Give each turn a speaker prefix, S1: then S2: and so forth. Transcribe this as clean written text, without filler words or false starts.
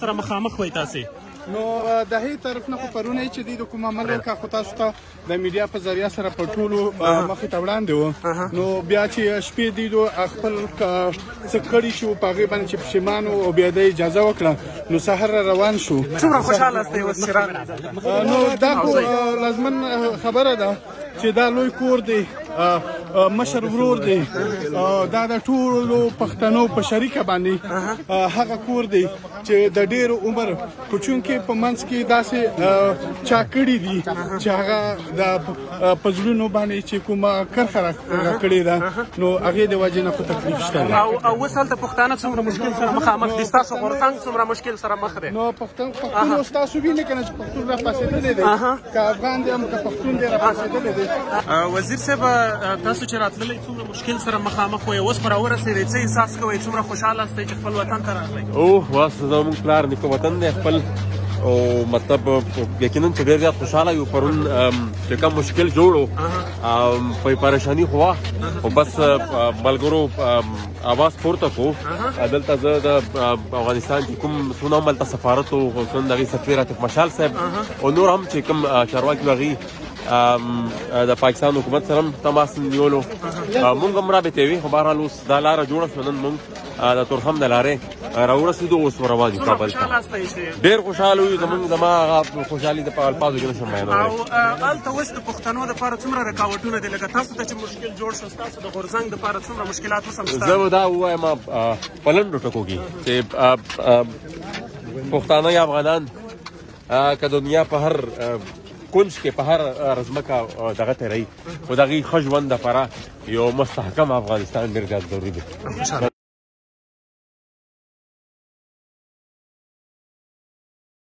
S1: سره مخامخ وئ تاسې؟
S2: نو د هغې طرف نه خو پرونه چې دوی د کوم عمل وکړه، خو تاسو ته د میډیا په ذریعه سره په ټولو مخې ته وړاندې و. نو بیا چې شپې دوی خپل څه کړي چې په هغې باندې چې پښیمان و او بیا دی اجازه وکړه، نو سهار را روان شو.
S1: څومره خوشحاله یاستئ اوس چې راغلئ؟
S2: نو دا خو لازمن خبره ده چې دا لوی کور دی، مشر ورور دی، دا د ټولو پښتنو په شریکه باندې هغه کور دی چې د ډېر عمر خو چونکې په منځ کې داسې چا کړي دي چې هغه د په زړونو باندې چې کومه کرښه راکړې ده، نو هغې د وجې نه خو تکلیف شته.
S1: او اوس هلته پښتانه څومره مشکل سره مخامخ دي؟ ستاسو غورځنګ څومره مشکل سره مخ دی؟
S2: نو پښتون ستاسو وینې که نه چې پښتون را پاڅېدلی دی، که افغان دی هم که پښتون دی را پاڅېدلی دی.
S1: وزیر صاحب، تاسو چې راتللی څومره مشکل سره مخامخ وئ، اوس خو راورسېدئ، څه احساس کوئ؟ څومره خوشحاله یاستئ چې خپل وطن ته راغلئ؟
S3: اوه واس، زموږ پلار نیکه وطن دی خپل، او مطلب یقینا چې ډېر زیات خوشحاله یو. پرون چې کوم مشکل جوړ و په پریشاني خو وه، خو بس ملګرو اواز پورته کړو. دلته زه د افغانستان چې کوم څونه هم هلته سفارت و، څونه د هغې سفیر عاطف مشال صاحب او نور هم چې کوم چارواکي وو، هغوی د پاکستان حکومت سره هم تماس نیولو، مونږ هم رابطې وې. خو بهرحال اوس دا لاره جوړه شوه، نن مونږ د تورخم د لارې راورسېدو، اوس روان یو کابل ته. ډېر خوشحاله یو، زمونږ زما هغه خوشحالي د په الفاظو کې نشم بیانولی.
S1: او هلته اوس د پښتنو دپاره څومره رکاوټونه دي؟ لکه تاسو ته چې مشکل جوړ شو، ستاسو د غورځنګ دپاره څومره مشکلات اوس هم شته؟
S3: زه به دا ووایم په لنډو ټکو کې چې پښتانه یا افغانان که دنیا په هر کنج کې په هر ځمکه دغه تېروي، خو د هغې ښه ژوند دپاره یو مستحکم افغانستان ډېر زیات ضروري دی.